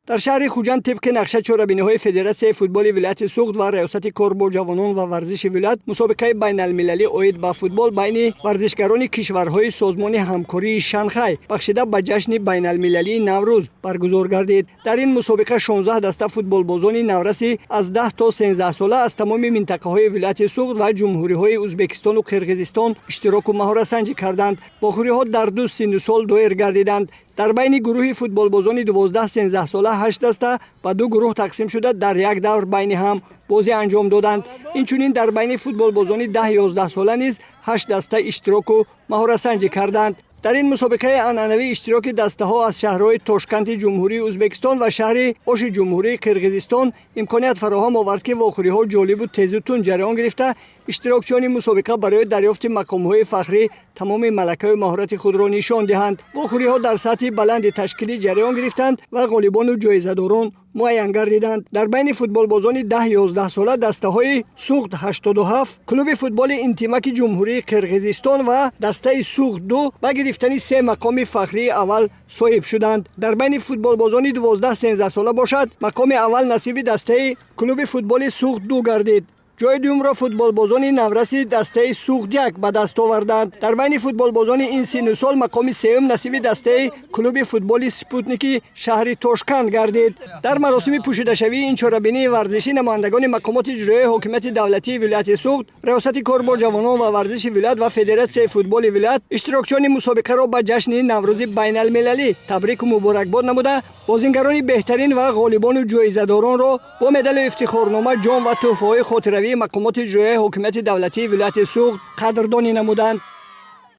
Дар шаҳри Хуҷанд тибқи нақша чорабиниҳои Федератсияи футболи вилояти Суғд ва Раёсати кор бо ҷавонон ва варзиши вилоят мусобиқаи байналмилалӣ оид ба футбол байни варзишгарони кишварҳои Созмони ҳамкории Шанхай, бахшида ба ҷашни байналмилалии Наврӯз, баргузор гардид. Дар ин мусобиқа 16 даста футболбозони навраси аз 10 то 13 сола аз тамоми минтақаҳои вилояти Суғд ва ҷумҳуриҳои Узбекистону Қирғизистон иштироку маҳоратсанҷӣ карданд. Вохӯриҳо дар ду синну сол доир гардиданд. Дар байни гурӯҳи футболбозони 12-13 сола ҳашт даста ба ду гурӯҳ тақсим шуда, дар як давр байни ҳам бозӣ анҷом доданд. Инчунин дар байни футболбозони 10-11 сола низ ҳашт даста иштироку маҳоратсанҷӣ карданд. Дар ин мусобиқаи анъанавӣ иштироки дастаҳо аз шаҳрҳои Тошканти Ҷумҳурии Узбекистон ва шаҳри Оши Ҷумҳурии Қирғизистон имконият фароҳам овард, ки вохӯриҳо ҷолибу тезу тунд ҷараён гирифта, иштирокчиёни мусобиқа барои дарёфти мақомҳои фахрӣ тамоми малакаю маҳорати худро нишон диҳанд. Вохӯриҳо дар сатҳи баланди ташкилӣ ҷараён гирифтанд ва ғолибону ҷоизадорон муайян гардиданд. Дар байни футболбозони 10-11 сола дастаҳои Суғд 87, клуби футболи Интимаки Ҷумҳурии Қирғизистон ва дастаи Суғд 2 ба гирифтани се мақоми фахрии аввал соҳиб шуданд. Дар байни футболбозони 12-13 сола бошад, мақоми аввал насиби дастаи клуби футболи Суғд 2 гардид. Ҷои дуюмро футболбозони навраси дастаи Суғд 1 ба даст оварданд. Дар байни футболбозони ин синну сол мақоми сеюм насиби дастаи клуби футболи Спутники шаҳри Тошканд гардид. Дар маросими пӯшидашавии ин чорабинии варзишӣ намояндагони мақомоти иҷроияи ҳокимияти давлатии вилояти Суғд, Раёсати кор бо ҷавонон ва варзиши вилоят ва Федератсияи футболи вилоят иштирокчиёни мусобиқаро ба ҷашни Наврӯзи байналмилалӣ табрику муборакбод намуда, бозингарони беҳтарин ва ғолибону ҷоизадоронро бо медалу ифтихорнома, ҷом ва тӯҳфаҳои хотиравии мақомоти иҷроияи ҳокимияти давлатии вилояти Суғд қадрдонӣ намуданд.